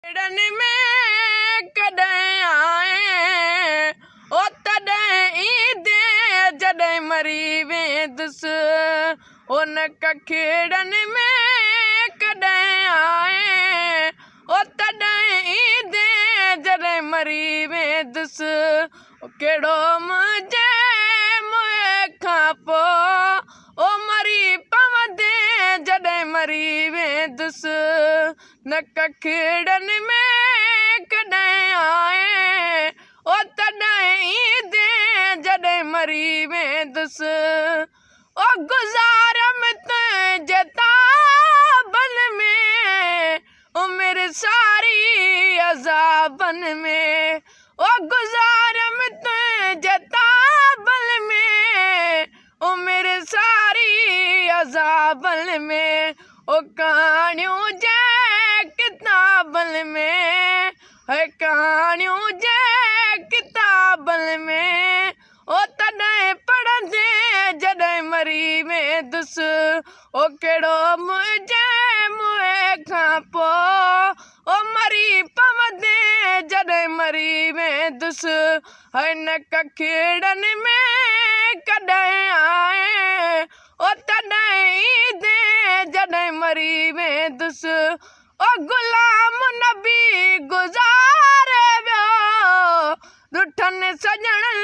ڪڙن ۾ ڪڏهن آئين او تڏهن ايندين جڏهن مري ويندس او نه ڪکڙن ۾ ڪڏهن آئين او تڏهن ايندين جڏهن مري ويندس او ڪهڙو منهنجي موئي کان پوء او مري پوندين جڏهن مري ويندس نه ڪکڙن ۾ ڪڏهن آئين او تڏهن ايندين جڏهن مري ويندس او گذاريم تنهنجي تابن ۾ عمر ساري عذابن ۾ او گذاريم تنهنجي تابن ۾ عمر ساري عذابن ۾ او ڪهاڻيون جنهن ڪتابن ۾ هي ڪهاڻيون جنهن ڪتابن ۾ او تڏهن پڙهندين جڏهن مري ويندس او ڪهڙو منهنجي موئي کان پوء او مري پوندين جڏهن مري ويندس هن ڪکڙن ۾ ڪڏهن آئين او تڏهن ايندين جڏهن مري ويندس او غلام نبي گذاري ويو رٺن سڄڻن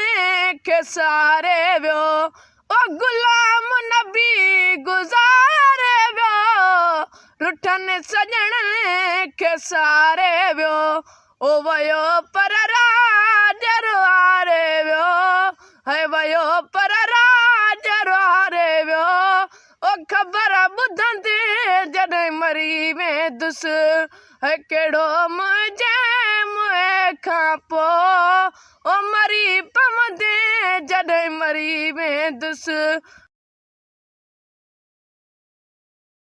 کي ساري ويو او غلام نبي گذاري ويو رٺن سڄڻن کي ساري ويو او ويو پر راڄ روئاري ويو هي ويو پر راڄ روئاري ويو او خبر ٻڌندي جڏهن مري ويندس هي ڪهڙو منهنجي موئي کان پوء او مري پوندين جڏهن مري ويندس.